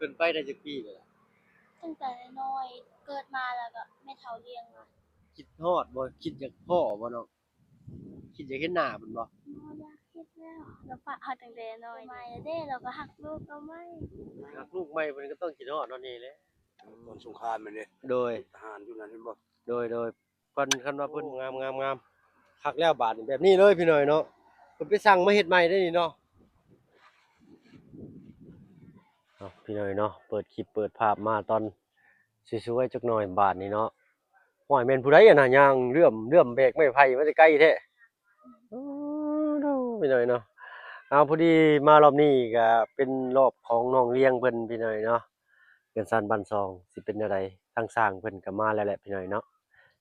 ພິ່ນໄປໄດ້ຈັກປີແລ້ວລະ? ຕັ້ງແຕ່ນ້ອຍ ເກີດມາແລ້ວກໍແມ່ເຖົ້າລ້ຽງມາ. ຄິດຮອດບໍ່? ຄິດຢາກພໍ້ບໍ່ນ້ອງ? ຄິດຢາກເຫັນໜ້າເພິ່ນບໍ່? ບໍ່ຢາກຄິດແລ້ວ ລາວປະເຮົາຕັ້ງແຕ່ນ້ອຍ. ໃໝ່ເດ້ ລາວກໍຮັກລູກລາວໃໝ່. ຮັກລູກໃໝ່ ເພິ່ນກໍຕ້ອງຄິດຮອດເນາະ ນີ້ແຫຼະ. ຕອນສົງຄາມແມ່ນເດ້. ໂດຍ. ທະຫານຢູ່ນັ້ນແມ່ນບໍ່? ໂດຍ ໂດຍ. ເພິ່ນ ຄັນວ່າເພິ່ນ ໂອ້ ງາມໆໆ ຄັກແລ້ວບາດນີ້ ແບບນີ້ເລີຍພີ່ນ້ອງເນາະ. ເພິ່ນໄປສັ່ງມາເຮັດໃໝ່ໄດ້ນີ້ເນາະ. ເອົາ ພີ່ນ້ອງເນາະ ເປີດຄລິບເປີດພາບມາຕອນສວຍໆ ຈັກໜ່ອຍບາດນີ້ເນາະ. ຫ້ວຍ ແມ່ນຜູ້ໃດຫັ້ນນະ ຍ່າງເລື່ອມໆ ແບກໄມ້ໄຜ່ມາແຕ່ໄກແທ້. ໂອ້ໂດ ພີ່ນ້ອງເນາະ. ເອົາ ພໍດີມາລອບນີ້ກໍເປັນລອບຂອງນ້ອງລ້ຽງເພິ່ນ ພີ່ນ້ອງເນາະ. ເຮືອນຊານບ້ານຊ່ອງຊິເປັນແນວໃດ ທາງຊ່າງເພິ່ນກໍມາແລ້ວແຫຼະ ພີ່ນ້ອງເນາະ.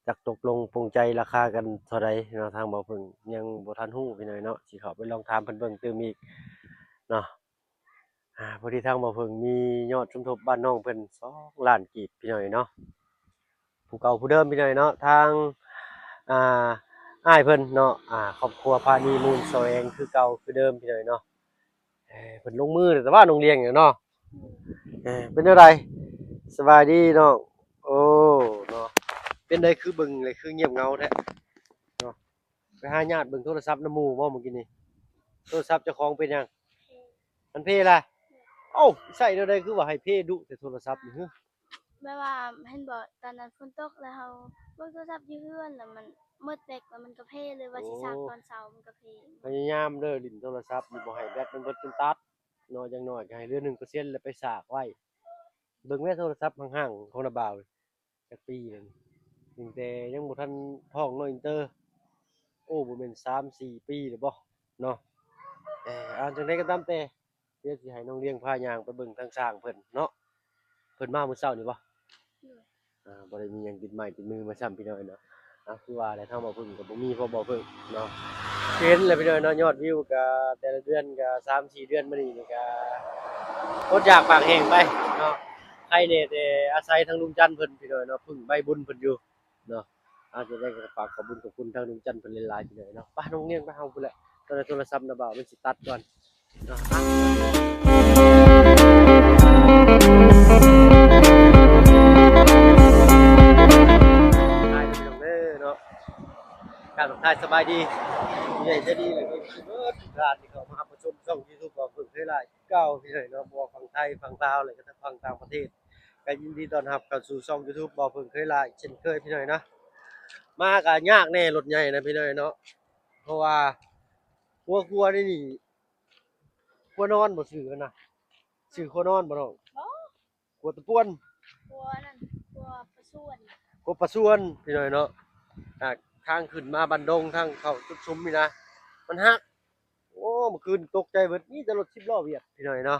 ຈັກຕົກລົງປົງໃຈລາຄາກັນເທົ່າໃດເນາະ ທາງບ່າວເພິ່ງຍັງບໍ່ທັນຮູ້ ພີ່ນ້ອງເນາະ. ຊິເຂົ້າໄປລອງຖາມເພິ່ນເບິ່ງຕື່ມອີກເນາະ. ອາ ພໍດີທາງບ່າວເພິ່ງມີຍອດສົມທົບບ້ານນ້ອງເພິ່ນ ສອງລ້ານກີບ ພີ່ນ້ອງເນາະ. ຜູ້ເກົ່າຜູ້ເດີມ ພີ່ນ້ອງເນາະ. ທາງ ອ່າ ອ້າຍເພິ່ນເນາະ ອ່າ ຄອບຄົວພານີມູນສະແຫວງ ຄືເກົ່າຄືເດີມ ພີ່ນ້ອງເນາະ. ເອີ ເພິ່ນລົງມືແຕ່ວ່ານ້ອງລ້ຽງນີ້ເນາະ. ເອີ ເປັນແນວໃດ? ສະບາຍດີນ້ອງ. ໂອ້ ເນາະ ເປັນໃດຄືເບິ່ງແລ້ວຄືງຽບເຫງົາແທ້ເນາະ? ໄປຫາຍາດເບິ່ງໂທລະສັບນຳໝູ່ບໍ່ມື້ກີ້ນີ້? ໂທລະສັບເຈົ້າຂອງເປັນຫຍັງ? ມັນເພລະ? ເອົ້າ ໃຊ້ແນວໃດຄືວ່າໃຫ້ເພດຸແທ້ໂທລະສັບນີ້? ແບບວ່າ ເຫັນບໍ່ ຕອນນັ້ນຝົນຕົກແລ້ວເຮົາເບິ່ງໂທລະສັບຢູ່ເຮືອນ ແລ້ວມັນໝົດແບັດ ແລ້ວມັນກໍເພເລີຍ ວ່າຊິສາກ ໂອ້ ຕອນເຊົ້າມັນກໍເພ. ພະຍາຍາມເດີ ຫຼິ້ນໂທລະສັບນີ້ ບໍ່ໃຫ້ແບັດມັນເບິດຈົນຕັດເນາະ. ຢ່າງໜ້ອຍກໍໃຫ້ເຫຼືອໜຶ່ງເປີເຊັນ ແລ້ວໄປສາກໄວ້. ເບິ່ງແມ້ໂທລະສັບຮ່າງໆຂອງນ້າບ່າວ ຈັກປີແລ້ວນີ້? ຕັ້ງແຕ່ຍັງບໍ່ທັນທ້ອງນ້ອງອິນເຕີ ໂອ້ ບໍ່ແມ່ນສາມສີ່ປີແລ້ວບໍ່ເນາະ. ເອີ ເອົາ ຈັ່ງໃດກໍຕາມແຕ່ ດຽວຊິໃຫ້ນ້ອງລ້ຽງພາຍ່າງໄປເບິ່ງທາງຊ່າງເພິ່ນເນາະ. ເພິ່ນມາມື້ເຊົ້ານີ້ບໍ່? ໂດຍ. ອ່າ ບໍ່ໄດ້ມີຫຍັງຕິດໄມ້ຕິດມືມາຊ້ຳ ພີ່ນ້ອງເນາະ. ເອົາ ຄືວ່າແຫຼະ ທາງບ່າວເພິ່ງກໍບໍ່ມີພໍບ່າວເພິ່ງເນາະ. ເຫັນແລ້ວ ພີ່ນ້ອງເນາະ ຍອດວິວກໍແຕ່ລະເດືອນກໍສາມສີ່ເດືອນມານີ້ນີ້ກໍອົດຢາກປາກແຫ້ງໄປເນາະ. ໃຄແດ່ແຕ່ອາໄສທາງລຸງຈັນເພິ່ນ ພີ່ນ້ອງເນາະ ເພິ່ງໃບບຸນເພິ່ນຢູ່ ເນາະ. ອາ ຈັ່ງໃດກໍຝາກຂອບບຸນຂອບຄຸນທາງລຸງຈັນເພິ່ນຫຼາຍໆ ພີ່ນ້ອງເນາະ. ໄປ ນ້ອງລ້ຽງ ໄປ ເຮົາພຸ້ນແຫຼະ. ຕອນນີ້ໂທລະສັບນະບ່າວມັນຊິຕັດກ່ອນເນາະ. ໄປ ພີ່ນ້ອງເດີເນາະ ກາບທັກທາຍສະບາຍດີ ຜູ້ໃຫຍ່ໃຈດີ ແລະ ເອັຟຊີ ເບິດທຸກທ່ານທີ່ເຂົ້າມາຮັບມາຊົມຊ່ອງຢູທູບຂອງເພິ່ນເຄີຍຫຼາຍ ເກົ່າ ພີ່ນ້ອງເນາະ ບໍ່ວ່າຝັ່ງໄທ ຝັ່ງລາວ ແລະກະທັງຝັ່ງຕ່າງປະເທດ ກໍຍິນດີຕ້ອນຮັບເຂົ້າສູ່ຊ່ອງຢູທູບບໍ່ເພິ່ງເຄີຍຫຼາຍເຊັ່ນເຄີຍ ພີ່ນ້ອງເນາະ. ມາກໍຍາກແດ່ລົດໃຫຍ່ນະ ພີ່ນ້ອງເນາະ ເພາະວ່າຫົວຄົວນີ້ນີ້ ຄົວນອນບໍ່ຊື່ຫັ້ນນະ ຊື່ຄົວນອນບໍ່ນ້ອງ? ບໍ່ ຄົວຕະປວນ ຄົວນັ້ນ ຄົວປະຊວນ ຄົວປະຊວນ ພີ່ນ້ອງເນາະ. ອ່າ ທາງຂຶ້ນມາບ້ານດົງ ທາງເຂົ້າຈຸດຊຸມນີ້ນະ ມັນຫັກ. ໂອ້ ເມື່ອຄືນຕົກໃຈເບິດ ມີແຕ່ລົດສິບລໍ້ຫວຽດ ພີ່ນ້ອງເນາະ.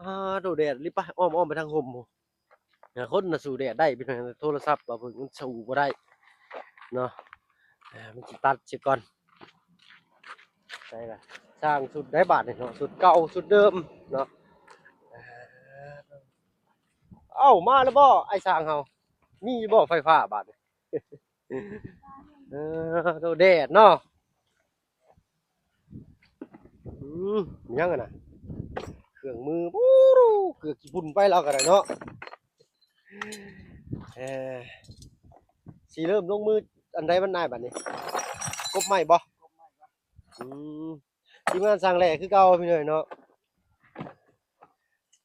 ອາ ໂຕ ແດດອີ່ຫຼີ ໄປ ອ້ອມໆ ໄປທາງຮົ່ມພຸ້ນ. ເອີ ຄົນນະສູ້ແດດໄດ້ ພີ່ນ້ອງ ໂທລະສັບວ່າເພິ່ນ ມັນສູ້ບໍ່ໄດ້ເນາະ. ເອີ ມັນຊິຕັດເສຍກ່ອນ. ໃສ່ລະ ຊ່າງຊຸດໃດບາດນີ້ເນາະ ຊຸດເກົ່າຊຸດເດີມເນາະ. ເອົ້າ ມາແລ້ວບໍ່ອ້າຍຊ່າງເຮົາ? ມີຢູ່ບໍ່ໄຟຟ້າບາດນີ້? ເອີ ໂຕ ແດດເນາະ. ອືມ ຫຍັງຫັ້ນນະ ເຄື່ອງມື ໂອ້ ເກືອກຂີ້ຝຸ່ນໄປລາວກໍໄດ້ເນາະ. ເອີ ຊິເລີ່ມລົງມືອັນໃດມັນອ້າຍບາດນີ້? ກົບໄມ້ບໍ່? ອືມ ທີມງານຊ່າງແຫຼຄືເກົ່າ ພີ່ນ້ອງເນາະ.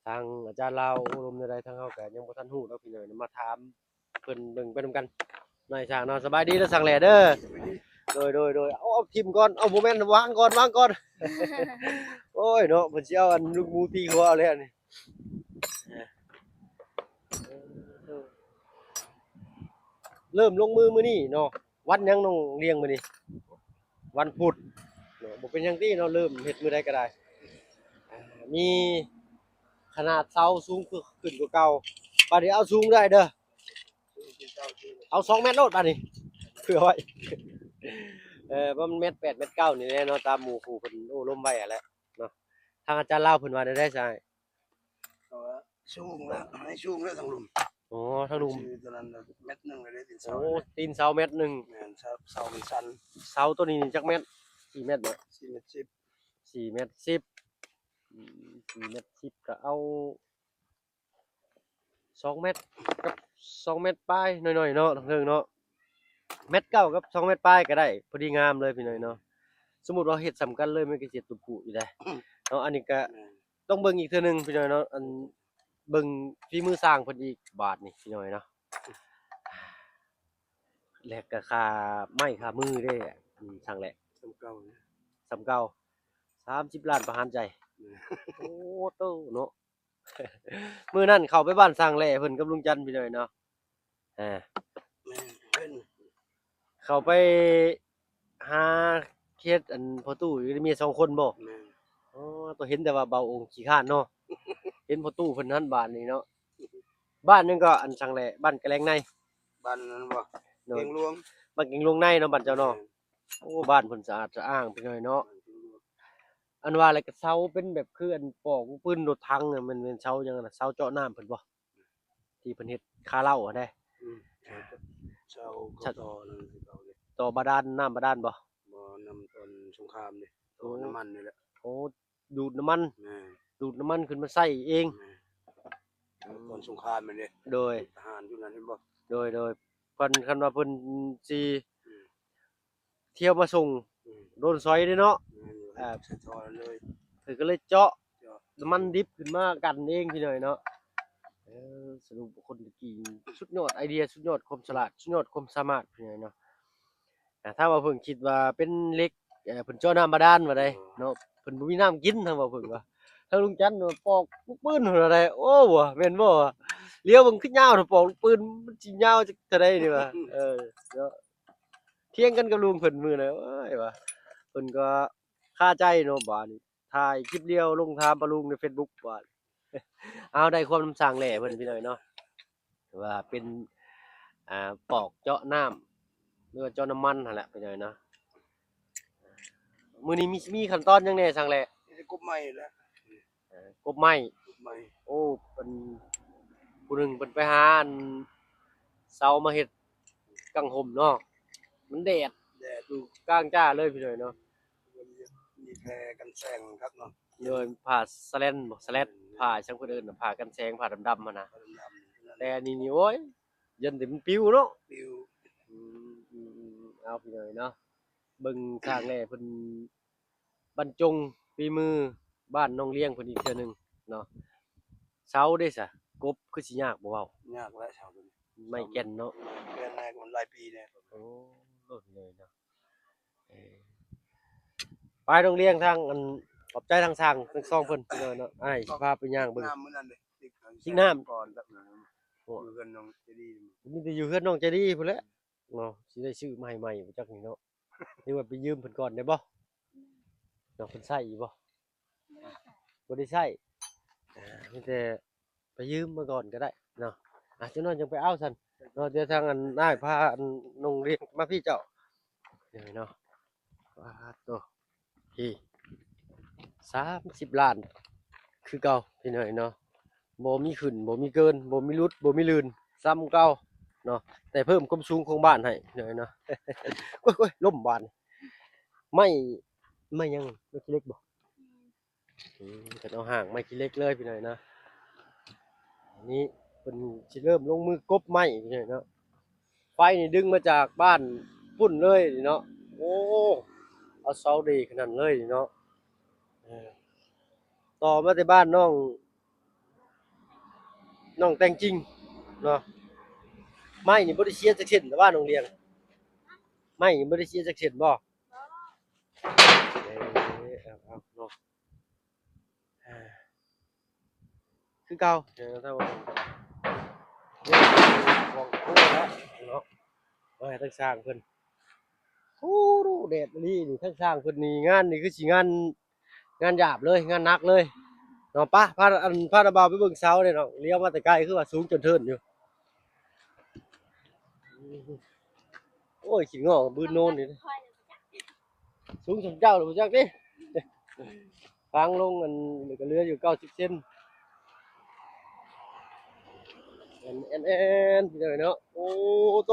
ທາງອາຈານລາວໂອ້ລົມແນວໃດ ທາງເຮົາກໍຍັງບໍ່ທັນຮູ້ດອກ ພີ່ນ້ອງເນາະ ມາຖາມ ເພິ່ນເບິ່ງໄປນຳກັນເນາະ ໄອ້ຊ່າງເນາະ. ສະບາຍດີເດີຊ່າງແຫຼເດີ. ໂດຍ ໂດຍ ໂດຍ. ເອົາ ເອົາຖິ້ມກ່ອນ ເອົາ ບໍ່ແມ່ນ ວາງກ່ອນ ວາງກ່ອນ. ໂອ້ຍເນາະ ເພິ່ນຊິເອົາອັນລູກໝູຕີຫົວເອົາແລ້ວນີ້. ເລີ່ມລົງມືມື້ນີ້ເນາະ. ວັນຫຍັງນ້ອງລ້ຽງມື້ນີ້? ວັນພຸດເນາະ. ບໍ່ເປັນຫຍັງຕິເນາະ ເລີ່ມເຮັດມື້ໃດກໍໄດ້. ອ່າ ມີຂະໜາດເສົາສູງຂຶ້ນກວ່າເກົ່າ. ບາດນີ້ເອົາສູງໄດ້ເດີ. ເອົາສອງແມັດໂລດບາດນີ້ ເພື່ອໄວ້ ເອີ ປະມານແມັດແປດ ແມັດເກົ້ານີ້ແຫຼະເນາະ ຕາມໝູ່ຄູ່ເພິ່ນໂອ້ລົມໄວ້ຫັ້ນແຫຼະເນາະ. ທາງອາຈານລາວເພິ່ນວ່າແນວໃດຊະອ້າຍ? ກໍວ່າສູງແລ້ວ ໃຫ້ສູງແລ້ວທາງລຸ່ມ. ອໍ ທາງລຸ່ມ ຊື່ຕົວນັ້ນແມັດໜຶ່ງເລີຍ ຕີນເສົາ. ໂອ້ ຕີນເສົາແມັດໜຶ່ງ. ແມ່ນ ເສົາ ເສົາມັນສັ້ນ. ເສົາຕົວນີ້ຈັກແມັດ? ສີ່ແມັດບໍ່? ສີ່ແມັດສິບ. ສີ່ແມັດສິບ. ອືມ ສີ່ແມັດສິບ ກໍເອົາ ສອງແມັດກັບສອງແມັດປາຍໜ້ອຍໆເນາະ ທາງເທິງເນາະ ແມັດເກົ້າກັບສອງແມັດປາຍກໍໄດ້ ພໍດີງາມເລີຍພີ່ນ້ອງເນາະ. ສົມມຸດວ່າເຮັດສ່ຳກັນເລີຍ ມັນກໍຊິເຮັດຕຸບປຸຢູ່ໄດ໋ເນາະ. ອັນນີ້ກໍ ແມ່ນ ຕ້ອງເບິ່ງອີກເທື່ອໜຶ່ງພີ່ນ້ອງເນາະ ອັນ ເບິ່ງຝີມືຊ່າງເພິ່ນອີກບາດນີ້ພີ່ນ້ອງເນາະ. ແລະກໍຄ່າໄມ້ຄ່າມືເດ້ ອືມ ຊ່າງແຫຼະ ສ່ຳເກົ່າ ສ່ຳເກົ່າ ສາມສິບລ້ານປະຫານໃຈ. ແມ່ນ ໂອ້ໂຕເນາະ ມື້ນັ້ນເຂົ້າໄປບ້ານຊ່າງແຫຼະເພິ່ນກັບລຸງຈັນພີ່ນ້ອງເນາະ. ອ່າ ແມ່ນ ເພິ່ນ ເຂົ້າໄປຫາເຂດອັນພໍ່ຕູ້ຢູ່ ມີສອງຄົນບໍ່? ແມ່ນ ອໍ ໂຕເຫັນແຕ່ວ່າເບົາອົງຂີ້ຄ້ານເນາະ ເຫັນພໍ່ຕູ້ເພິ່ນຫັ້ນບາດນີ້ເນາະ. ບ້ານຫຍັງເກາະ ອັນຊ່າງແຫຼະ? ບ້ານກະແລງໃນ ບ້ານນັ້ນບໍ່? ໂດຍ ແກງຫຼວງ ບ້ານແກງຫຼວງໃນເນາະ ບ້ານເຈົ້າເນາະ. ແມ່ນ ໂອ້ ບ້ານເພິ່ນສະອາດສະອ້າງພີ່ນ້ອງເນາະ. ອັນວ່າແລ້ວກໍເສົາເປັນແບບຄືອັນປອກປືນລົດຖັງນະ ແມ່ນ ແມ່ນເສົາຫຍັງນະ ເສົາເຈາະນ້ຳເພິ່ນບໍ່ ທີ່ເພິ່ນເຮັດຄາເຫຼົ້າຫັ້ນເດ້? ອືມ ເສົາ ເສົາ ເສົາ ຕໍ່ນັ້ນຄືເກົ່າເດ້ ຕໍ່ບາດານ ນ້ຳບາດານບໍ່? ບໍ່ ນ້ຳຕອນສົງຄາມເດ້ ຕໍ່ ໂອ້ ນ້ຳມັນນີ້ແຫຼະ. ໂອ້ ດູດນ້ຳມັນ ແມ່ນ ດູດນ້ຳມັນຂຶ້ນມາໃຊ້ເອງ ແມ່ນ ຕອນສົງຄາມແມ່ນເດ້. ໂດຍ ທະຫານຢູ່ນັ້ນເຫັນບໍ່? ໂດຍ ໂດຍ ເພິ່ນ ຄັນວ່າເພິ່ນຊິ ອືມ ທ່ຽວມາສົ່ງ ອືມ ໂດນສອຍເດ້ເນາະ. ແມ່ນຢູ່ ອ່າ ໃສ່ທໍ່ນັ້ນເລີຍ ເພິ່ນກໍເລີຍເຈາະ ເຈາະນ້ຳມັນດິບຂຶ້ນມາກັນເອງພີ່ນ້ອງເນາະ. ເອີ ສະຫຼຸບຄົນຕະກີ້ສຸດຍອດໄອເດຍ ສຸດຍອດຄວາມສະຫຼາດ ສຸດຍອດຄວາມສາມາດພີ່ນ້ອງເນາະ. ອ່າ ຖ້າວ່າເພິ່ນຄິດວ່າເປັນເຫຼັກ ເອີ ເພິ່ນເຈາະນ້ຳບາດານວ່າໃດ ເອີ ເນາະ ເພິ່ນບໍ່ມີນ້ຳກິນ ທາງວ່າເພິ່ນວ່າ ທາງລຸງຈັນວ່າປອກລູກປືນວ່າໃດ. ໂອ້ ວ່າແມ່ນບໍ່ ວ່າຫຼຽວເບິ່ງຄືຍາວ ປອກລູກປືນມັນຊິຍາວຈັກເທົ່າໃດນີ້ວ່າ. ເອີ ເນາະ ຖຽງກັນກັບລຸງເພິ່ນມື້ນັ້ນ ໂອ້ຍ ວ່າເພິ່ນກໍຄາໃຈເນາະ ບາດນີ້ຖ່າຍຄລິບລຽວລົງຖາມປ້າລຸງໃນເຟສບຸກ ບາດ ເອົາ ໄດ້ຄວາມນຳຊ່າງແຫຼະເພິ່ນພີ່ນ້ອງເນາະ ວ່າເປັນ ອ່າ ປອກເຈາະນ້ຳ ຫຼືວ່າເຈາະນ້ຳມັນຫັ້ນແຫຼະພີ່ນ້ອງເນາະ. ມື້ນີ້ມີ ມີຂັ້ນຕອນຫຍັງແດ່ຊ່າງແຫຼະ? ມີແຕ່ກົບໄມ້ແຫຼະ ເອີ ກົບໄມ້ ກົບໄມ້. ໂອ້ ເພິ່ນ ຜູ້ໜຶ່ງເພິ່ນໄປຫາອັນເສົາມາເຮັດ ກາງຮົ່ມເນາະ ມັນແດດ ແດດຢູ່ກາງຈ້າເລີຍພີ່ນ້ອງເນາະ. ມີແຜ່ກັນແສງຄັກເນາະ ໂດຍຜ້າສະແລັນບໍ່ ສະແລັດ ແມ່ນ ຜ້າຫຍັງເພິ່ນເອີ້ນ ຜ້າກັນແສງ ຜ້າດຳໆຫັ້ນນະ ຜ້າດຳໆ. ແຕ່ອັນນີ້ນີ້ ໂອ້ຍ ຢ້ານແຕ່ມັນປິວເນາະ ປິວ. ອືມ ເອົາພີ່ນ້ອງເນາະ ເບິ່ງຊ່າງແຫຼະເພິ່ນ ບັນຈົງຝີມືບ້ານໜອງລຽງເພິ່ນອີກເທື່ອໜຶ່ງເນາະ. ເສົາເດ້ສະ ກົບຄືຊິຍາກບໍ່ເວົ້າ? ຍາກແຫຼະເສົາໂຕນີ້ ໄມ້ແກ່ນເນາະ ແກ່ນແນ່ ມັນຫຼາຍປີແນ່. ໂອ້ ໂລດເລີຍເນາະ. ເອີ ໄປໜອງລຽງທາງ ອັນ ຂອບໃຈທາງຊ່າງທັງສອງເພິ່ນເນາະ. ອ້າຍຊິພາໄປຍ່າງເບິ່ງ ນ້ຳມື້ນັ້ນເດ້ ຕິກນ້ຳກ່ອນ ໂອ້ ຢູ່ເຮືອນນ້ອງໃຈດີ ມີແຕ່ຢູ່ເຮືອນນ້ອງໃຈດີພຸ້ນແຫຼະ. ເນາະ ຊິໄດ້ຊື້ມາໃຫ້ໃໝ່ບໍ່ຈັກນີ້ເນາະ ຫຼືວ່າໄປຢືມເພິ່ນກ່ອນໄດ້ບໍ່ເນາະ? ເພິ່ນໃຊ້ຢູ່ບໍ່? ບໍ່ໄດ້ໃຊ້ ອ່າ ມີແຕ່ໄປຢືມມາກ່ອນກໍໄດ້ເນາະ. ອ່າ ຈັກໜ້ອຍຈັ່ງໄປເອົາຊັ້ນເນາະ. ດຽວທາງອັນອ້າຍພາອັນນ້ອງລຽງມາພີ້ເຈົ້າ ເນາະ. ປາດໂຕ ພີ້ ສາມສິບລ້ານຄືເກົ່າພີ່ນ້ອງເນາະ. ບໍ່ມີຂຶ້ນ ບໍ່ມີເກີນ ບໍ່ມີຫຼຸດ ບໍ່ມີລື່ນ ສ່ຳເກົ່າເນາະ ແຕ່ເພີ່ມຄວາມສູງຂອງບ້ານໃຫ້ພີ່ນ້ອງເນາະ. ໂອ້ຍໆ ລົ້ມບາດນີ້ ໄມ້ ໄມ້ຫຍັງ ໄມ້ຂີ້ເຫຼັກບໍ່? ອືມ ເພິ່ນເອົາຫ້າງໄມ້ຂີ້ເຫຼັກເລີຍພີ່ນ້ອງເນາະ. ອັນນີ້ເພິ່ນຊິເລີ່ມລົງມືກົບໄມ້ພີ່ນ້ອງເນາະ. ໄຟນີ້ດຶງມາຈາກບ້ານພຸ້ນເລີຍເນາະ. ໂອ້ ເອົາເສົາເດຂະໜາດເລີຍເນາະ. ເອີ ຕໍ່ມາແຕ່ບ້ານນ້ອງ ນ້ອງແຕ່ງຈິງເນາະ. ໄມ້ນີ້ບໍ່ໄດ້ເສຍຈັກເສັ້ນ ແຕ່ວ່ານ້ອງລຽງ ໄມ້ນີ້ບໍ່ໄດ້ເສຍຈັກເສັ້ນບໍ່? ເອີ ເອົາໆ ເນາະ. ອ່າ ຄືເກົ່າ ເອີ ຖ້າວ່າ ເລື່ອງຂອງໂຄແລ້ວເນາະ ເອົາໃຫ້ທາງຊ່າງເພິ່ນ. ໂອ້ ແດດອີ່ຫຼີນີ້ ທາງຊ່າງເພິ່ນນີ້ ງານນີ້ຄືຊິງານ ງານຫຍາບເລີຍ ງານໜັກເລີຍເນາະ. ປະ ພາ ອັນ ພານ້າບ່າວໄປເບິ່ງເສົາເດ້ເນາະ. ລຽວມາແຕ່ໄກຄືວ່າສູງຈົນເທີນຢູ່. ໂອ້ຍ ຂີ້ງອກບືນໂນນນີ້ ສູງສ່ຳເຈົ້າແລ້ວບໍ່ຈັກຕິ. ຝັງລົງ ອັນ ກໍເຫຼືອຢູ່ເກົ້າສິບເຊັນ ແອນໆ ພີ່ນ້ອງເນາະ. ໂອ້ໂຕ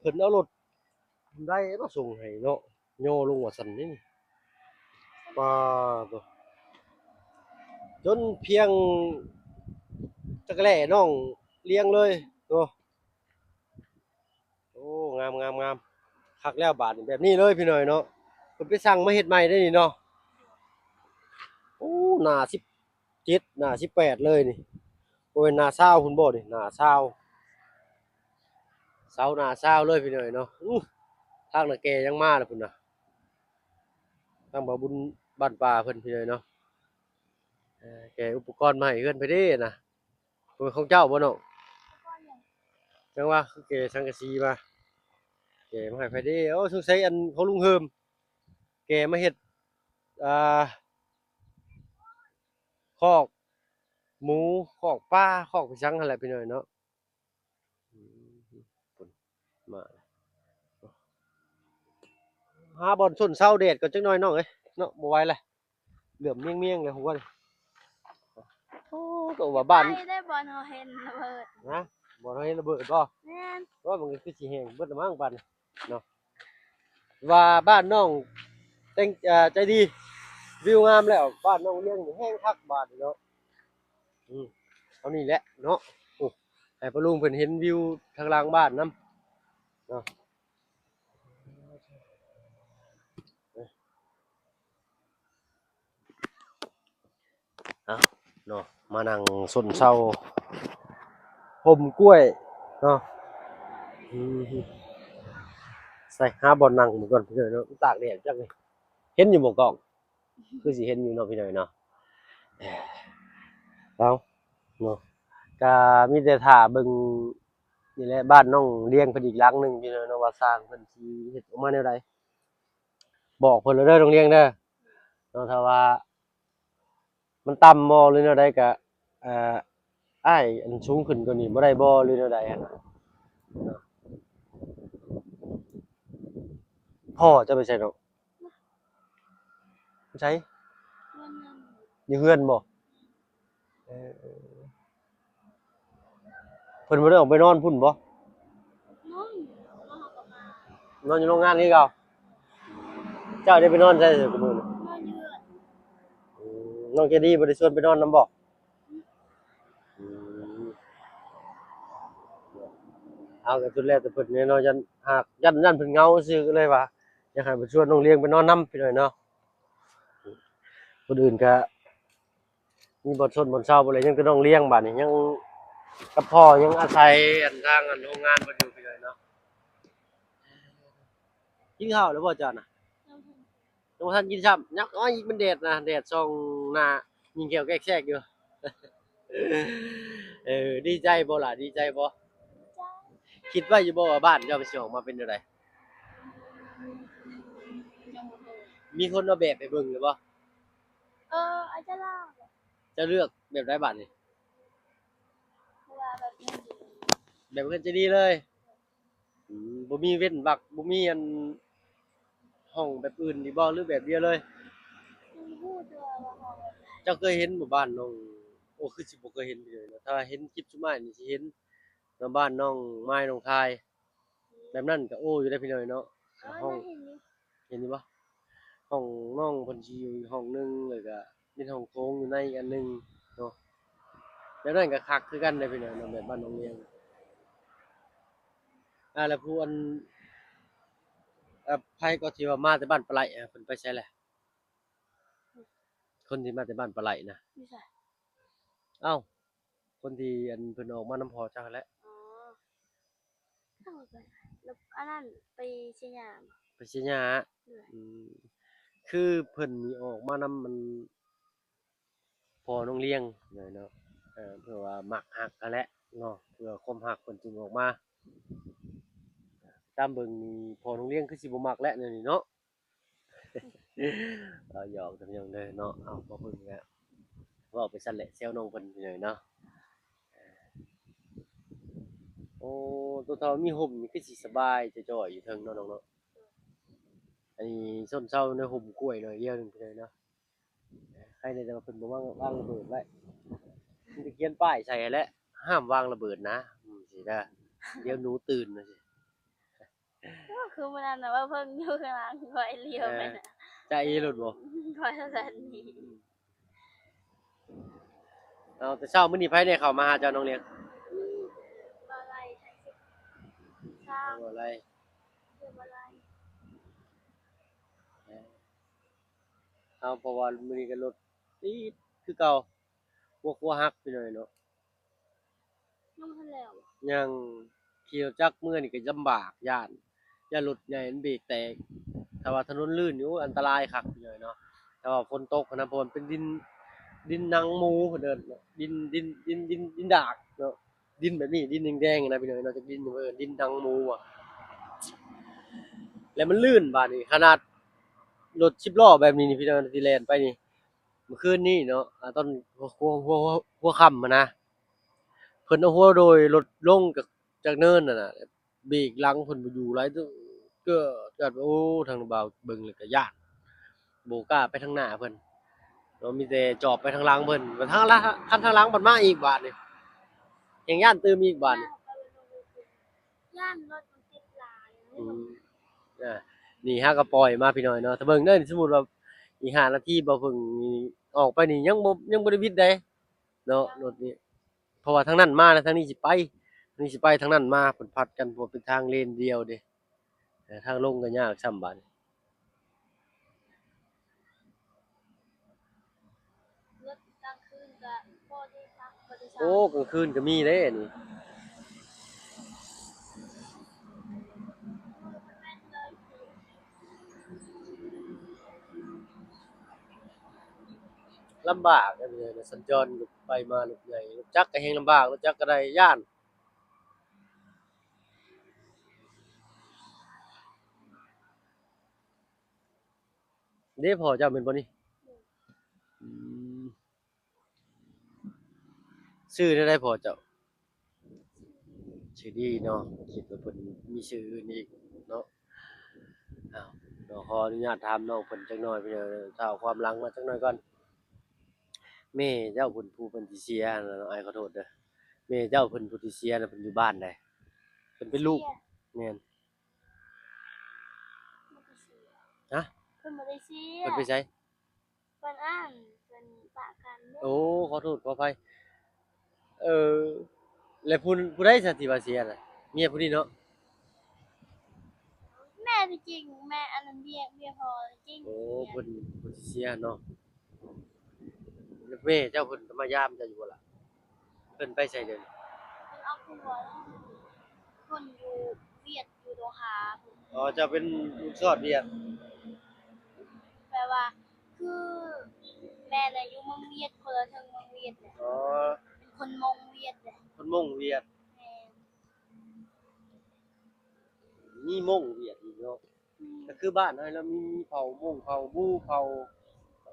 ເພິ່ນເອົາລົດ ໄດ້ມາສົ່ງໃຫ້ເນາະ ຍໍລົງວ່າຊັ້ນນີ້. ປາໂຕ ຈົນພຽງ ຈັກແລ້ນ້ອງລ້ຽງເລີຍເນາະ. ໂອ້ ງາມໆໆ ຄັກແລ້ວບາດນີ້ ແບບນີ້ເລີຍພີ່ນ້ອງເນາະ. ເພິ່ນໄປສັ່ງມາເຮັດໃໝ່ໄດ໋ນີ້ເນາະ. ໂອ້ ໜ້າສິບເຈັດ ໜ້າສິບແປດເລີຍນີ້. ບໍ່ແມ່ນໜ້າຊາວພຸ້ນບໍ່ນີ້ ໜ້າຊາວ ເສົາໜ້າຊາວເລີຍພີ່ນ້ອງເນາະ. ອູ້ ທາງນາແກ່ຍັງມາລະພຸ້ນນະ ທາງບ່າວບຸນບ້ານປ່າເພິ່ນພີ່ນ້ອງເນາະ. ເອີ ແກ່ອຸປະກອນມາໃຫ້ເຮືອນເພິ່ນເດ້ນະ. ບໍ່ແມ່ນຂອງເຈົ້າບໍ່ນ້ອງ? ຍັງວ່າຄືແກ່ສັງກະສີມາ ແກ່ມາໃຫ້ໃຜເດ້? ໂອ້ ສົງໄສອັນຂອງລຸງເຮີມ ແກ່ມາເຮັດ ອ່າ ຄອກໝູ ຄອກປາ ຄອກໄປສັງຫັ້ນແຫຼະພີ່ນ້ອງເນາະ. ອືມ ພຸ້ນ ມາ ຫາບ່ອນຊົນເຊົາແດດກ່ອນຈັກໜ່ອຍນ້ອງເອີຍເນາະ ບໍ່ໄຫວແລ້ວ ເຫຼື້ອມມຽງໆແລ້ວຫົວ. ໂອ້ ກໍວ່າບ້ານ ໄດ້ບ່ອນເຮົາເຫັນລະເບີດ ຮະ ບ່ອນເຮົາເຫັນລະເບີດບໍ່? ແມ່ນ ໂອ້ ມັນກໍຄືຊິແຫ້ງເບິດລະມັ້ງບາດນີ້ເນາະ. ວ່າບ້ານນ້ອງແຕ່ງ ເອີ ໃຈດີ ວິວງາມແລ້ວ ບ້ານນ້ອງລ້ຽງນີ້ແຮງຄັກບາດນີ້ເນາະ. ອືມ ເອົານີ້ແຫຼະເນາະ. ໂອ້ ໃຫ້ປ້າລຸງເພິ່ນເຫັນວິວທາງຫຼັງບ້ານນຳເນາະ. ເອົາເນາະ ມານັ່ງຊົນເຊົາຮົ່ມກ້ວຍເນາະ. ອືມ ໃສ່ຫາບ່ອນນັ່ງເບິ່ງກ່ອນພີ່ນ້ອງເນາະ ຕາກແດດຈັກນີ້ ເຫັນຢູ່ບໍ່ກ້ອງ? ຄືຊິເຫັນຢູ່ເນາະພີ່ນ້ອງເນາະ. ເອົາເນາະ ກະມີແຕ່ຖ້າເບິ່ງນີ້ແຫຼະ ບ້ານນ້ອງລ້ຽງເພິ່ນອີກຫຼັງໜຶ່ງພີ່ນ້ອງເນາະ ວ່າຊ່າງເພິ່ນຊິເຮັດອອກມາແນວໃດ. ບອກເພິ່ນແລ້ວເດີນ້ອງລ້ຽງເດີເນາະ ຖ້າວ່າມັນຕ່ຳບໍ່ ຫຼືແນວໃດກະ ເອີ ອ້າຍ ອັນສູງຂຶ້ນກວ່ານີ້ບໍ່ໄດ້ບໍ່ ຫຼືແນວໃດຫັ້ນນະ. ພໍ່ເຈົ້າໄປໃສເນາະ? ໃສ? ຢູ່ເຮືອນບໍ່? ເອີ ເພິ່ນບໍ່ໄດ້ອອກໄປນອນພຸ້ນບໍ່? ນອນ ນອນຢູ່ໂຮງງານຄືເກົ່າ. ເຈົ້າໄດ້ໄປນອນໃສຊຸມື້ນີ້? ນອນຢູ່ເຮືອນ. ອືມ ນ້ອງເຈດີບໍ່ໄດ້ຊວນໄປນອນນຳບໍ່? ອືມ ເອົາ ກໍສຸດແລ້ວແຕ່ເພິ່ນແຫຼະເນາະ ຢ້ານ ຫາກ ຢ້ານ ຢ້ານເພິ່ນເຫງົາຊື່ ກໍເລີຍວ່າຢາກໃຫ້ເພິ່ນຊວນນ້ອງລ້ຽງໄປນອນນຳພີ່ນ້ອງເນາະ. ຄົນອື່ນກະມີບ່ອນຊົນບ່ອນເຊົາບໍ່ແລ້ວ ຍັງແຕ່ນ້ອງລ້ຽງບາດນີ້ ຍັງກັບພໍ່ ຍັງອາໄສອັນທາງອັນໂຮງງານເພິ່ນຢູ່ພີ່ນ້ອງເນາະ. ກິນເຂົ້າແລ້ວບໍ່ເຈົ້ານະ? ຍັງບໍ່ທັນກິນຊ້ຳ ຍັງ ໂອ້ຍ ມັນແດດນະ ແດດສ່ອງໜ້າຍິງແກ້ວແກ້ແຊກຢູ່. ເອີ ດີໃຈບໍ່ລະ ດີໃຈບໍ່? ຄິດໄວ້ຢູ່ບໍ່ວ່າບ້ານເຈົ້າມັນຊິອອກມາເປັນແນວໃດ? ຍັງບໍ່ຮູ້ ມີຄົນເອົາແບບໃຫ້ເບິ່ງແລ້ວບໍ່? ເອີ ອາຈານລາວ ເຈົ້າເລືອກແບບໃດບາດນີ້? ເພາະວ່າແບບນີ້ ແບບເຮືອນໃຈດີເລີຍ. ອືມ ບໍ່ມີເວັ້ນວັກ ບໍ່ມີອັນຫ້ອງແບບອື່ນອີກບໍ່ ຫຼືແບບດຽວເລີຍ? ຍັງບໍ່ຮູ້ເທື່ອວ່າຫ້ອງແບບໃດ. ເຈົ້າເຄີຍເຫັນບໍ່ບ້ານນ້ອງ? ໂອ້ ຄືຊິບໍ່ເຄີຍເຫັນເລີຍເນາະ ຖ້າວ່າເຫັນຄລິບຊຸມອ້າຍນີ້ຊິເຫັນເນາະ ບ້ານນ້ອງມາຍ ໜອງຄາຍ ແບບນັ້ນກໍໂອ້ຢູ່ເດ້ພີ່ນ້ອງເນາະ. ເອີ ຫ້ອງ ເຫັນຢູ່ ເຫັນຢູ່ບໍ່? ຫ້ອງນ້ອງເພິ່ນຊິຢູ່ຫ້ອງໜຶ່ງ ແລ້ວກໍມີຫ້ອງໂຖງຢູ່ໃນອີກອັນໜຶ່ງເນາະ. ແບບນັ້ນກໍຄັກຄືກັນເດ້ພີ່ນ້ອງເນາະ ແບບບ້ານນ້ອງລ້ຽງ. ອ່າ ແລ້ວຜູ້ອັນ ເອີ ໃຜກໍທີ່ວ່າມາແຕ່ບ້ານປາໄຫຼ ເພິ່ນໄປໃສແລ້ວ? ຄົນທີ່ມາແຕ່ບ້ານປາໄຫຼນະ ຢູ່ໃສ? ເອົ້າ ຄົນທີ່ອັນເພິ່ນອອກມານຳພໍ່ເຈົ້າຫັ້ນແຫຼະ. ອໍ ເອົາໄປ ແລ້ວອັນນັ້ນໄປເຊຍາບໍ? ໄປເຊຍາ. ໂດຍ. ອືມ ຄືເພິ່ນນີ້ອອກມານຳອັນພໍ່ນ້ອງລ້ຽງເນາະ ເອີ ເພື່ອວ່າມັກຮັກຫັ້ນແຫຼະເນາະ ເພື່ອຄວາມຮັກເພິ່ນຈຶ່ງອອກມາ. ຕາມເບິ່ງນີ້ພໍ່ນ້ອງລ້ຽງຄືຊິບໍ່ມັກແຫຼະແນວນີ້ເນາະ. ເວົ້າຫຍອກທ່ານຜູ້ຊົມເດີເນາະ ເອົາ ບໍ່ເບິ່ງແລ້ວ ເວົ້າໄປຊັ້ນແຫຼະ ແຊວນ້ອງເພິ່ນພີ່ນ້ອງເນາະ. ໂອ້ ຕົວເທົ່າມີຮົ່ມນີ້ຄືຊິສະບາຍຈ່ອຍໆຢູ່ເທິງເນາະນ້ອງເນາະ. ອັນນີ້ຊົນເຊົາໃນຮົ່ມກ້ວຍໜ້ອຍດຽວໜຶ່ງພີ່ນ້ອງເນາະ. ໃຄແດ່ ແຕ່ວ່າເພິ່ນບໍ່ວາງ ວາງລະເບີດໄວ້ ມີແຕ່ຂຽນປ້າຍໃສ່ຫັ້ນແຫຼະ ຫ້າມວາງລະເບີດນະ ອືມ ຊີ້ເດີ ດຽວໜູຕື່ນວ່າຊີ້. ໂອ້ ຄືມື້ນັ້ນນະ ວ່າເພິ່ນຢູ່ຂ້າງຫຼັງຂ້ອຍຫຼຽວໄປນະ ເອີ ຈະເອໂລດບໍ່? ຂ້ອຍວ່າຊັ້ນນີ້. ເອົາ ແຕ່ເຊົ້າມື້ນີ້ໃຜແດ່ເຂົ້າມາຫາເຈົ້າ ນ້ອງລຽງ? ມີບ່າວໄລ ໄທສິບ ຊ້າງ ບ່າວໄລ ເອີ ບ່າວໄລ ເອົາ ເພາະວ່າມື້ນີ້ກໍລົດຕິດຄືເກົ່າ ຫົວຄົວຫັກ ພີ່ນ້ອງເນາະ. ຍັງບໍ່ທັນແລ້ວ ຍັງ. ຂີ່ລົດຈັກເມືອນີ້ກໍລຳບາກ ຢ້ານ ຢ້ານລົດໃຫຍ່ມັນເບຣກແຕກ. ຖ້າວ່າຖະໜົນລື່ນນີ້ ໂອ້ຍ ອັນຕະລາຍຄັກພີ່ນ້ອງເນາະ. ຖ້າວ່າຝົນຕົກຫັ້ນນະ ເພາະວ່າມັນເປັນດິນ ດິນໜັງໝູ ເພິ່ນເອີ້ນ ດິນ ດິນ ດິນ ດິນ ດິນດາກເນາະ. ດິນແບບນີ້ ດິນແດງໆນະພີ່ນ້ອງເນາະ ຈັກດິນຫຍັງເອີ້ນ ດິນໜັງໝູຫວາ ແລ້ວມັນລື່ນ. ບາດນີ້ຂະໜາດລົດສິບລໍ້ແບບນີ້ນີ້ ພີ່ນ້ອງ ທີ່ແລ່ນໄປນີ້ ມື້ຄືນນີ້ເນາະ ອາ ຕອນຫົວ ຫົວ ຫົວ ຫົວຄ່ຳຫັ້ນນະ ເພິ່ນເອົາຫົວໂດຍລົດລົງຈາກ ຈາກເນີນຫັ້ນນະ ເບຣກຫຼັງເພິ່ນບໍ່ຢູ່ຫຼາຍ ເກີດ ເກີດ ໂອ້ ທາງບ່າວເບິ່ງແລ້ວກໍຢ້ານ ບໍ່ກ້າໄປທາງໜ້າເພິ່ນເນາະ ມີແຕ່ຈອບໄປທາງຫຼັງເພິ່ນ ຄັນທາງຫຼັງ ຄັນທາງຫຼັງມັນມາອີກບາດນີ້ ແຮ່ງຢ້ານຕື່ມອີກບາດນີ້ ຢ້ານລົດມັນຕິດຫຼາຍ. ອືມ ອ່າ ນີ້ເຮົາກໍປ່ອຍມາພີ່ນ້ອງເນາະ ຖ້າເບິ່ງເດີ ສົມມຸດວ່າອີກຫ້ານາທີ ບ່າວເພິ່ງນີ້ອອກໄປນີ້ ຍັງບໍ່ ຍັງບໍ່ໄດ້ບິດໃດເນາະ ລົດນີ້. ເພາະວ່າທາງນັ້ນມາ ແລະ ທາງນີ້ຊິໄປ ທາງນີ້ຊິໄປ ທາງນັ້ນມາ ເພິ່ນຜັດກັນ ເພາະເປັນທາງເລນດຽວເດ້ ແລະ ທາງລົງກໍຍາກຊ້ຳບາດນີ້. ລົດກາງຄືນກໍພໍໄດ້ພັກ ພໍໄດ້ເຊົາ. ໂອ້ ກາງຄືນກໍມີເດ້ນີ້. ລຳບາກເດ້ ສັນຈອນໄປມາລົດໃຫຍ່ ລົດຈັກກໍແຮ່ງລຳບາກ ລົດຈັກກໍໄດ້ຢ້ານ. ເດ້ພໍ່ເຈົ້າແມ່ນບໍ່ນີ້? ອືມ ຊື່ແນວໃດພໍ່ເຈົ້າ? ຊື່ດີເນາະ ຄິດວ່າເພິ່ນມີຊື່ອື່ນອີກເນາະ. ອ້າວ ເນາະ ຂໍອະນຸຍາດຖາມນ້ອງເພິ່ນຈັກໜ່ອຍ ພີ່ນ້ອງ ຖ້າເອົາຄວາມຫຼັງມາຈັກໜ່ອຍກ່ອນ. ແມ່ເຈົ້າເພິ່ນຜູ້ເພິ່ນທີ່ເສຍນະ ອ້າຍຂໍໂທດເດີ ແມ່ເຈົ້າເພິ່ນຜູ້ທີ່ເສຍນະ ເພິ່ນຢູ່ບ້ານໃດ? ເພິ່ນເປັນລູກ ແມ່ນ ບໍ່ໄດ້ເສຍ ຮະ? ເພິ່ນບໍ່ໄດ້ເສຍ ເພິ່ນໄປໃສ? ເພິ່ນອັນ ເພິ່ນປະກັນເດ້. ໂອ້ ຂໍໂທດຂໍອະໄພ. ເອີ ແລ້ວຜູ້ ຜູ້ໃດຊະທີ່ວ່າເສຍນະ? ເມຍຜູ້ນີ້ເນາະ? ແມ່ທີ່ຈິງ ແມ່ອັນນັ້ນເມຍ ເມຍພໍ່ທີ່ຈິງ. ໂອ້ ເພິ່ນ ຜູ້ທີ່ເສຍເນາະ. ແລ້ວແມ່ເຈົ້າເພິ່ນກໍມາຢາມເຈົ້າຢູ່ບໍ່ລະ? ເພິ່ນໄປໃສດຽວນີ້? ເພິ່ນເອົາຜົວແລ້ວ ເພິ່ນຢູ່ຫວຽດ ຢູ່ໂດຮາພຸ້ນ. ອໍ ເຈົ້າເປັນລູກຊອດຫວຽດ ແປວ່າ ຄືແມ່ນະ ຢູ່ເມືອງຫວຽດ ຄົນລະເທິງເມືອງຫວຽດແຫຼະ. ອໍ ເປັນຄົນມົ້ງຫວຽດແຫຼະ. ຄົນມົ້ງຫວຽດ. ແມ່ນ. ມີມົ້ງຫວຽດອີກເນາະ. ອືມ ກໍຄືບ້ານເຮົາລະມີ ມີເຜົ່າມົ້ງ ເຜົ່າບູ ເຜົ່າ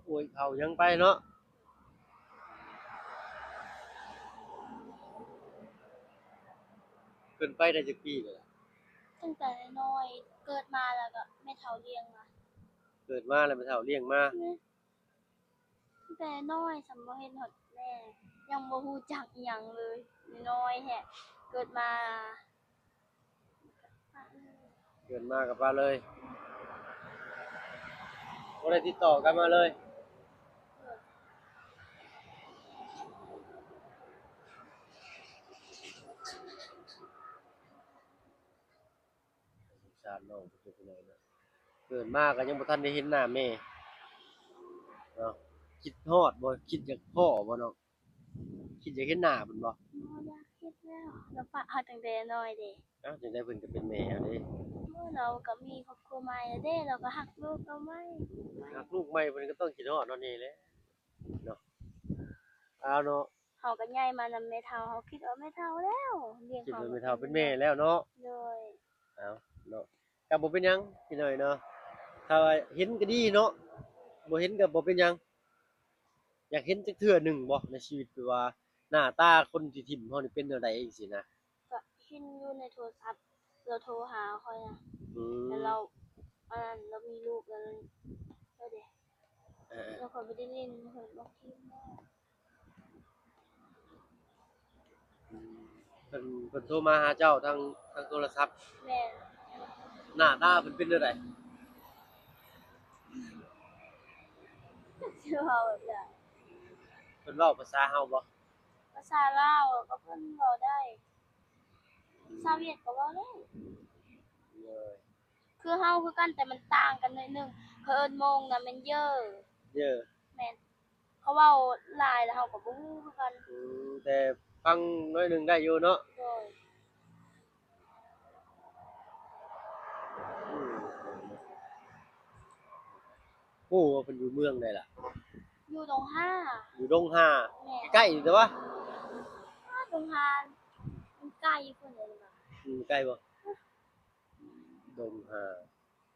ໂອຍ ເຜົ່າຫຍັງໄປເນາະ. ເພິ່ນໄປໄດ້ຈັກປີແລ້ວ? ຕັ້ງແຕ່ນ້ອຍ ເກີດມາແລ້ວກໍແມ່ເຖົ້າລ້ຽງມາ. ເກີດມາແລ້ວແມ່ເຖົ້າລ້ຽງມາ. ແມ່ ແຕ່ນ້ອຍ ສຳບໍ່ເຫັນຮອດແມ່ ຍັງບໍ່ຮູ້ຈັກອີ່ຫຍັງເລີຍ ນ້ອຍແທ້ ເກີດມາ ເກີດມາກໍປະເລີຍ ບໍ່ໄດ້ຕິດຕໍ່ກັນມາເລີຍ. ສົງສານນ້ອງເພິ່ນເນາະ ເກີດມາກໍຍັງບໍ່ທັນໄດ້ເຫັນໜ້າແມ່ເນາະ. ຄິດຮອດບໍ່? ຄິດຢາກພໍ້ບໍ່ນ້ອງ? ຄິດຢາກເຫັນໜ້າເພິ່ນບໍ່? ບໍ່ຢາກເຫັນແລ້ວ ລາວປະເຮົາຕັ້ງແຕ່ນ້ອຍເດ້. ອ້າວ ຈັ່ງໃດເພິ່ນກໍເປັນແມ່ເຮົາເດ້. ໂອ້ ລາວກໍມີຄອບຄົວໃໝ່ແລ້ວເດ້ ລາວກໍຮັກລູກລາວໃໝ່. ຮັກລູກໃໝ່ເພິ່ນກໍຕ້ອງຄິດຮອດເຮົາແດ່ແຫຼະເນາະ. ອ້າວເນາະ ເຮົາກໍໃຫຍ່ມານຳແມ່ເຖົ້າ ເຮົາຄິດວ່າແມ່ເຖົ້າແລ້ວ ລ້ຽງເຮົາ ຄິດວ່າແມ່ເຖົ້າເປັນແມ່ແລ້ວເນາະ. ໂດຍ. ເອົາເນາະ ກໍບໍ່ເປັນຫຍັງພີ່ນ້ອງເນາະ ຖ້າວ່າເຫັນກໍດີເນາະ ບໍ່ເຫັນກໍບໍ່ເປັນຫຍັງ. ຢາກເຫັນຈັກເທື່ອໜຶ່ງບໍ່ໃນຊີວິດ ຄືວ່າໜ້າຕາຄົນທີ່ຖິ້ມເຮົານີ້ເປັນແນວໃດຈັ່ງຊີ້ນະ? ກໍເຫັນຢູ່ໃນໂທລະສັບ ລາວໂທຫາຂ້ອຍນະ. ອືມ ແລ້ວລາວ ອັນນັ້ນ ລາວມີລູກແລ້ວ ແລ້ວເດ້ ເອີ ແລ້ວຂ້ອຍບໍ່ໄດ້ຫຼິ້ນ ຂ້ອຍບໍ່ຖິ້ມ. ອືມ ເພິ່ນ ເພິ່ນໂທມາຫາເຈົ້າທາງ ທາງໂທລະສັບ. ແມ່ນ. ໜ້າຕາເພິ່ນເປັນແນວໃດ? ຊິເວົ້າແບບໃດ? ເພິ່ນເວົ້າພາສາເຮົາບໍ່? ພາສາລາວກໍເພິ່ນເວົ້າໄດ້ ພາສາຫວຽດກໍເວົ້າໄດ້ ໂດຍ ຄືເຮົາຄືກັນ ແຕ່ມັນຕ່າງກັນໜ້ອຍໜຶ່ງ ເຂົາເອີ້ນໂມງນະແມ່ນເຢີ ເຢີ ແມ່ນ ເຂົາເວົ້າຫຼາຍແລ້ວເຮົາກໍບໍ່ຮູ້ຄືກັນ ອືມ ແຕ່ຟັງໜ້ອຍໜຶ່ງໄດ້ຢູ່ເນາະ ໂດຍ ອືມ ຮູ້ວ່າເພິ່ນຢູ່ເມືອງໃດລະ? ຢູ່ດົງຫ້າ ຢູ່ດົງຫ້າ ແມ່ນ ໃກ້ໆ ແຕ່ວ່າ ດອງຮານ ມັນໄກພຸ້ນເດ້ ອືມ ໄກບໍ່? ດອງຮາ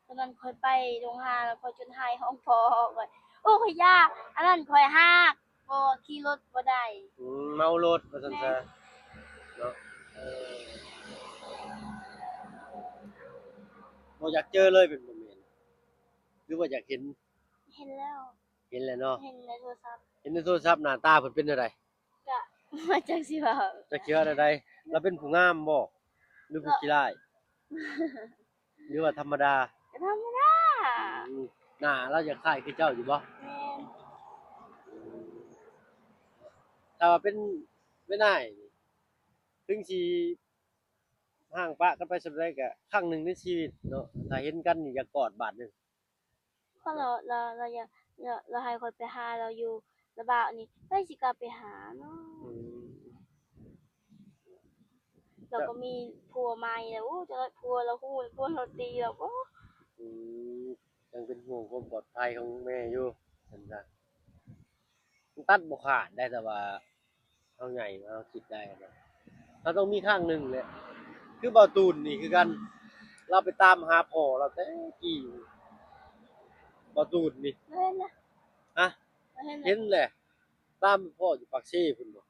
ຕອນນັ້ນຂ້ອຍໄປດອງຮາ ແລ້ວຂ້ອຍຈົນໄຫ້ຮ້ອງພໍ່ຂ້ອຍ ໂອ້ ຂ້ອຍຢ້ານ ອັນນັ້ນຂ້ອຍຮາກ ເພາະວ່າຂີ່ລົດບໍ່ໄດ້ ອືມ ເມົາລົດວ່າຊັ້ນຊະ ແມ່ນ ເນາະ ເອີ ບໍ່ຢາກເຈີເລີຍແມ່ນບໍ່ແມ່ນ? ຫຼືວ່າຢາກເຫັນ? ເຫັນແລ້ວ ເຫັນແລ້ວເນາະ ເຫັນໃນໂທລະສັບ ເຫັນໃນໂທລະສັບ ໜ້າຕາເພິ່ນເປັນແນວໃດ? ກະ ຈັກຊິເວົ້າ ຈັກຊິເວົ້າແນວໃດ? ລາວເປັນຜູ້ງາມບໍ່ ຫຼືຜູ້ຂີ້ຮ້າຍ ຫຼືວ່າທຳມະດາ? ກໍທຳມະດາ ອືມ ໜ້າລາວຢາກຄ້າຍຄືເຈົ້າຢູ່ບໍ່? ແມ່ນ ຖ້າວ່າເປັນ ເປັນອ້າຍນີ້ ເຖິງຊິຮ້າງປະກັນໄປສ່ຳໃດ ກໍຄັ້ງໜຶ່ງໃນຊີວິດເນາະ ຖ້າເຫັນກັນນີ້ຢາກກອດບາດໜຶ່ງ ເພາະລາວ ລາວ ລາວຢາກ ລາວ ລາວໃຫ້ຂ້ອຍໄປຫາລາວຢູ່ລະບາວນີ້ ໃຜຊິກ້າໄປຫາເນາະ ອືມ ລາວກໍມີຜົວໃໝ່ແລ້ວ ໂອ້ ຈັກໜ້ອຍຜົວລາວຮູ້ ຜົວລາວຕີລາວບໍ່ ອືມ ຍັງເປັນຫ່ວງຄວາມປອດໄພຂອງແມ່ຢູ່ ເຫັນຊະ ມັນຕັດບໍ່ຂາດໄດ໋ ແຕ່ວ່າເຮົາໃຫຍ່ມາ ເຮົາຄິດໄດ້ນະ ເຮົາຕ້ອງມີຄັ້ງໜຶ່ງແຫຼະ ຄືບ່າວຕູນນີ້ຄືກັນ ລາວໄປຕາມຫາພໍ່ລາວແຕ່ກີ້ ບ່າວຕູນນີ້ ເຫັນນະ ຮະ ເຫັນນະ ເຫັນແຫຼະ ຕາມພໍ່ຢູ່ປາກເຊພຸ້ນບໍ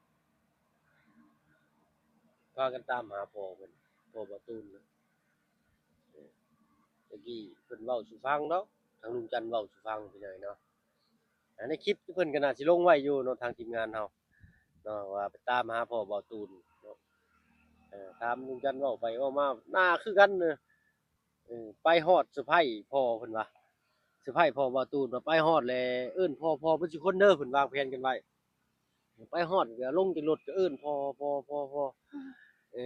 ພາກັນຕາມຫາພໍ່ເພິ່ນ ພໍ່ບ່າວຕູນນະ ເອີ ແຕ່ກີ້ເພິ່ນເວົ້າສູ່ຟັງເນາະ ທາງລຸງຈັນເວົ້າສູ່ຟັງພີ່ນ້ອງເນາະ ໃນຄລິບເພິ່ນກໍໜ້າຊິລົງໄວ້ຢູ່ເນາະ ທາງທີມງານເຮົາເນາະ ວ່າໄປຕາມຫາພໍ່ບ່າວຕູນເນາະ ເອີ ຖາມລຸງຈັນເວົ້າໄປເວົ້າມາ ໜ້າຄືກັນເນາະ ເອີ ໄປຮອດເຊີໄພພໍ່ເພິ່ນວ່າ ເຊີໄພພໍ່ບ່າວຕູນວ່າ ໄປຮອດແລ້ວເອີ້ນພໍ່ ພໍ່ເບິດສູ່ຄົນເດີ ເພິ່ນວາງແຜນກັນໄວ້ ໄປຮອດກໍລົງຈາກລົດກໍເອີ້ນ ພໍ່ ພໍ່ ພໍ່ ພໍ່ ເອີ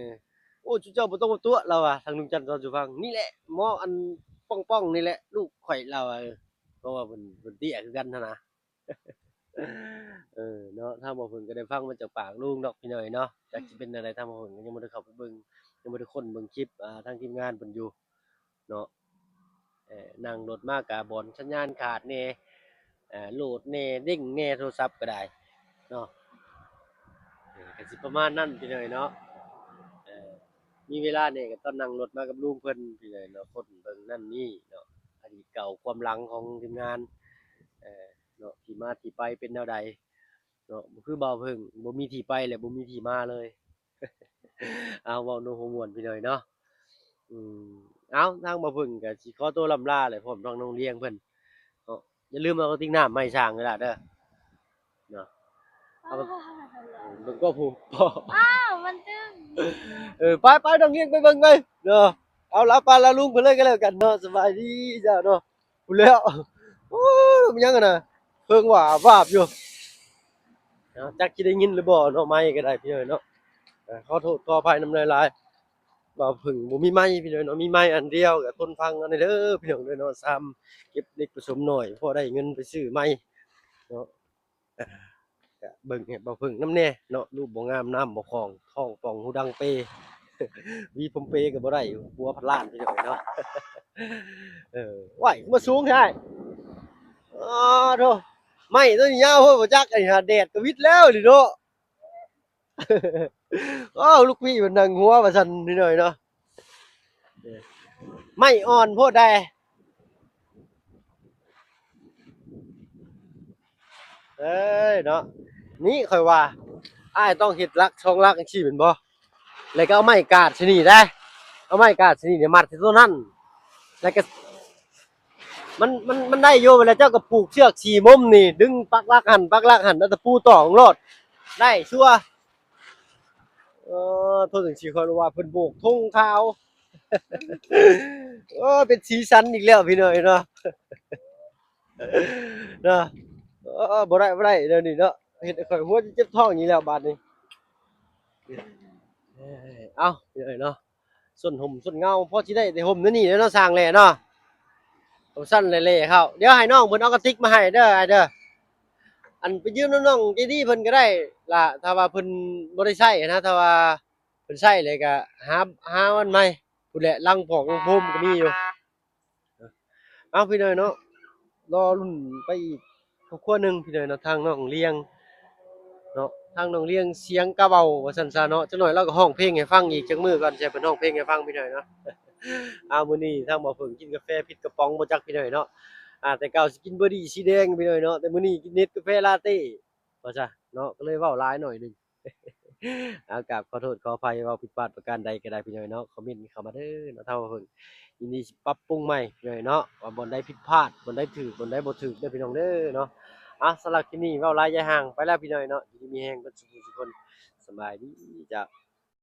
ໂອ້ ຊຸມເຈົ້າບໍ່ຕ້ອງມາຕົວະ ລາວວ່າ ທາງລຸງຈັນເວົ້າສູ່ຟັງ ນີ້ແຫຼະ ໝໍອັນປ່ອງໆ ນີ້ແຫຼະ ລູກຂ້ອຍ ລາວວ່າ ເອີ ເພາະວ່າເພິ່ນ ເພິ່ນເຕ້ຍຄືກັນຫັ້ນນະ ເອີ ເນາະ ທາງບ່າວເພິ່ນກໍໄດ້ຟັງມາຈາກປາກລຸງດອກພີ່ນ້ອງເນາະ ຈັກຊິເປັນແນວໃດ ທາງບ່າວເພິ່ນກໍຍັງບໍ່ໄດ້ເຂົ້າໄປເບິ່ງ ຍັງບໍ່ໄດ້ຄົ້ນເບິ່ງຄລິບ ອ່າ ທາງທີມງານເພິ່ນຢູ່ ເນາະ ເອີ ນັ່ງລົດມາກະບ່ອນສັນຍານຂາດແດ່ ເອີ ໂຫຼດແດ່ ເດ້ງແດ່ ໂທລະສັບກໍໄດ້ເນາະ ເອີ ກໍຊິປະມານນັ້ນພີ່ນ້ອງເນາະ ເອີ ມີເວລາແດ່ກໍຕອນນັ່ງລົດມາກັບລຸງເພິ່ນພີ່ນ້ອງເນາະ ຄົ້ນເບິ່ງນັ້ນນີ້ເນາະ ອະດີດເກົ່າຄວາມຫຼັງຂອງທີມງານ ເອີ ເນາະ ທີ່ມາທີ່ໄປເປັນແນວໃດ ເນາະ ບໍ່ຄືບ່າວເພິ່ງ ບໍ່ມີທີ່ໄປ ແລະ ບໍ່ມີທີ່ມາເລີຍ ເອົາ ເວົ້າໂນ້ມຫົວມ່ວນພີ່ນ້ອງເນາະ ອືມ ເອົາ ທາງບ່າວເພິ່ງກໍຊິຂໍຕົວລ່ຳລາແຫຼະ ພ້ອມທັງນ້ອງລຽງເພິ່ນເນາະ ຢ່າລືມເອົາກະຕິກນ້ຳມາໃຫ້ຊ້າງເດີຫຼ້າເດີ ເນາະ ເອົາ ເບິ່ງກໍຜູ້ ອ້າວ ມັນຕຶງ ເອີ ໄປໆ ນ້ອງລຽງໄປເບິ່ງໄປເນາະ ເອົາ ລາປ້າລາລຸງເພິ່ນເລີຍກໍແລ້ວກັນເນາະ ສະບາຍດີເຈົ້າເນາະ ພຸ້ນແລ້ວ ໂອ້ ມັນຍັງຫັ້ນນະ ເພິ່ງຫວາບຫວາບຢູ່ ເນາະ ຈັກຊິໄດ້ຍິນຫຼືບໍ່ເນາະ ໄມກໍໄດ້ພີ່ນ້ອງເນາະ ເອີ ຂໍໂທດຂໍອະໄພນຳຫຼາຍໆ ບ່າວເພິ່ງບໍ່ມີໄມພີ່ນ້ອງເນາະ ມີໄມອັນດຽວ ກໍທົນຟັງເອົາແດ່ເດີພີ່ນ້ອງເດີເນາະ ຊ່ຳເກັບເລັກປະສົມໜ້ອຍ ພໍໄດ້ເງິນໄປຊື້ໄມເນາະ ກໍເບິ່ງໃຫ້ບ່າວເພິ່ງນຳແດ່ເນາະ ຮູບບໍ່ງາມ ນ້ຳບໍ່ຄ່ອງ ທ້ອງປ່ອງ ຫູດັງເປ ຫວີຜົມເປກໍບໍ່ໄດ້ ຜົວພັນລ້ານພີ່ນ້ອງເນາະ ເອີ ວ້າຍ ມາສູງແທ້ ອໍ ໂທ້ ໄມ້ໂຕນີ້ຍາວໂພດບໍ່ຈັກ ອັນນີ້ຫາແດດກໍຫວິດແລ້ວນີ້ເນາະ ໂອ້ ລູກພີ່ເພິ່ນນັ່ງຫົວວ່າຊັ້ນ ພີ່ນ້ອງເນາະ ໄມ້ອ່ອນໂພດໃດ ເອີຍເນາະ ນີ້ຂ້ອຍວ່າ ອ້າຍຕ້ອງເຮັດຫຼັກສອງຫຼັກຈັ່ງຊີ້ແມ່ນບໍ່ ແລ້ວກໍເອົາໄມ້ກາດຊະນີ້ໄດ໋ ເອົາໄມ້ກາດຊະນີ້ນີ້ມັດໃສ່ໂຕນັ້ນ ແລ້ວກໍ ມັນ ມັນ ມັນໄດ້ຢູ່ ແລ້ວເຈົ້າກໍຜູກເຊືອກສີ່ມຸມນີ້ ດຶງປັກຫຼັກຫັ້ນ ປັກຫຼັກຫັ້ນ ເອົາຕະປູຕອກໂລດ ໄດ້ຊົວ ເອີ ໂທດຈັ່ງຊີ້ ຂ້ອຍວ່າເພິ່ນໂບກທຸງຂາວ ໂອ້ ເປັນສີສັນອີກແລ້ວພີ່ນ້ອງເນາະ ເນາະ ເອີ ບໍ່ໄດ້ ບໍ່ໄດ້ແນວນີ້ເນາະ ເຮັດໃຫ້ຂ້ອຍຫົວຈະເຈັບທ້ອງອີກແລ້ວບາດນີ້ ເອີ ເອົ້າ ເອີຍເນາະ ສົ້ນຮົ່ມສົ້ນເງົາ ພໍຊິໄດ້ແຕ່ຮົ່ມແນວນີ້ແຫຼະເນາະ ຊ່າງແຫຼະເນາະ ເອົາຊັ້ນແຫຼະເລເຂົ້າ. ດຽວໃຫ້ນ້ອງເພິ່ນເອົາກະຕິກມາໃຫ້ເດີ ອ້າຍເດີ. ອັນໄປຢືມນຳນ້ອງໃຈດີເພິ່ນກໍໄດ້ລະ ຖ້າວ່າເພິ່ນບໍ່ໄດ້ໃຊ້ນະ ຖ້າວ່າເພິ່ນໃຊ້ແລ້ວກໍຫາ ຫາອັນໃໝ່ ພຸ້ນແຫຼະ ຫຼັງພອກຫຼັງໂພມກໍມີຢູ່. ເອົາ ພີ່ນ້ອງເນາະ ລໍລຸ້ນໄປອີກຄອບຄົວໜຶ່ງ ພີ່ນ້ອງເນາະ ທາງນ້ອງລຽງເນາະ ທາງນ້ອງລຽງສຽງກະເບົາວ່າຊັ້ນຊະເນາະ. ຈັກໜ້ອຍລາວກໍຮ້ອງເພງໃຫ້ຟັງອີກ ຈັກມື້ກ່ອນຊິໃຫ້ເພິ່ນຮ້ອງເພງໃຫ້ຟັງ ພີ່ນ້ອງເນາະ. ເອົາ ມື້ນີ້ທາງບ່າວເຜິ້ງກິນກາແຟຜິດກະປ໋ອງບໍ່ຈັກ ພີ່ນ້ອງເນາະ. ອາ ແຕ່ເກົ່າຊິກິນເບີດີ້ສີແດງ ພີ່ນ້ອງເນາະ ແຕ່ມື້ນີ້ກິນເນັດກາແຟລາເຕ້ວ່າຊະເນາະ ກໍເລີຍເວົ້າຫຼາຍໜ້ອຍໜຶ່ງ. ເອົາ ກາບຂໍໂທດຂໍອະໄພ ເວົ້າຜິດພາດປະການໃດກໍໄດ້ ພີ່ນ້ອງເນາະ ຄອມເມັນເຂົ້າມາເດີເນາະ ທາງເພິ່ນຍິນດີຊິປັບປຸງໃໝ່ ພີ່ນ້ອງເນາະ ວ່າບ່ອນໃດຜິດພາດ ບ່ອນໃດຖືກ ບ່ອນໃດບໍ່ຖືກເດີ ພີ່ນ້ອງເດີເນາະ. ເອົາ ສຳລັບຄລິບນີ້ເວົ້າຫຼາຍຢາຍຫ່າງ ໄປແລ້ວ ພີ່ນ້ອງເນາະ ຢູ່ດີມີແຮງເບິດສູ່ຜູ້ສູ່ຄົນ ສະບາຍດີເຈົ້າ.